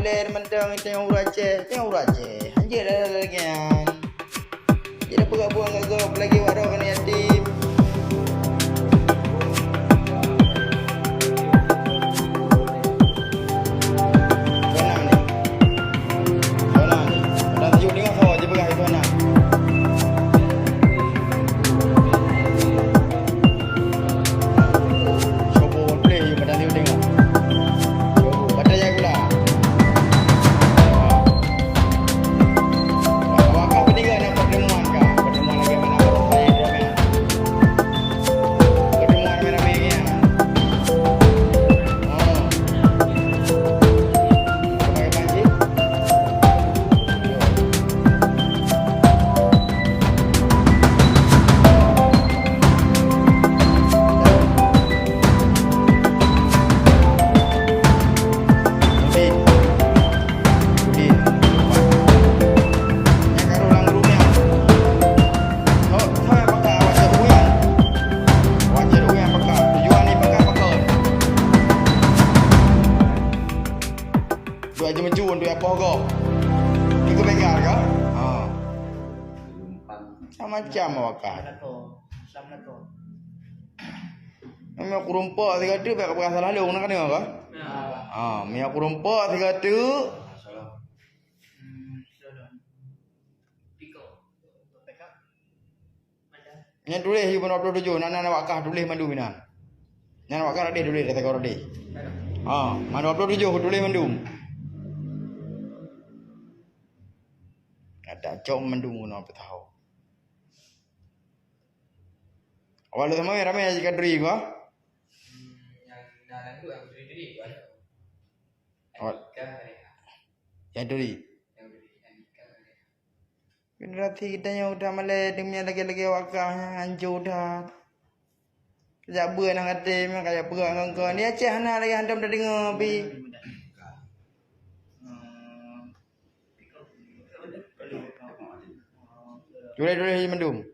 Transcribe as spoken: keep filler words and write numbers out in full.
Mantong, itu nyang ureueng Aceh, itu nyang ureueng Aceh. Anjir dah lagi nyan. Jadi peugah buang kat gob lagi wak droe keuneuk yatim. Tuan ni. Tuan ni. Dah tujuh lima so je peugah itu anak. Sobo play je pada ni tengok. Sobo. Pada yang gula. Wakaf bertiga nak pertemuan kah? Pertemuan lagi mana? Pertemuan ramai-ramai ni. Oh. Pakai panci. Udin. Udin. Nyan ka rôh lam grup nyan. Ho, ho nyang pakat, awak cari ureueng. Awak cari ureueng nyang pakat. Tujuan ni pakat pakon. Duek jeumeujun, duek apoh gob. Ikut bengkar ka? Ha. Macam-macam awak kah. Meunyoe kurumpok sigoe teuk, bèk peugah salah lôn, na ka deungoe ka? Ha, meunyoe kurumpok sigoe teuk. Nyan tuléh yue ban dua ploh tujoh, na, na, na awak kah tuléh mandum inan. Nyan awak kah radeh tuléh, kata kau radeh. Ha, man dua ploh tujoh tuléh mandum. Ada cok mandum keunoe peutahô. Awak lôn sama ramé jih ka dri gua. Awak. Ya dri. Generasi kita nyoe udah malèe, demi lagèe-lagèe awak kah nyan hancô that. Jak beuet nyang até meunan ka jak peugah ngon kau. Di Aceh hana lagèe hantom tadeungoe pi. Tuléh-tuléh jih mandum.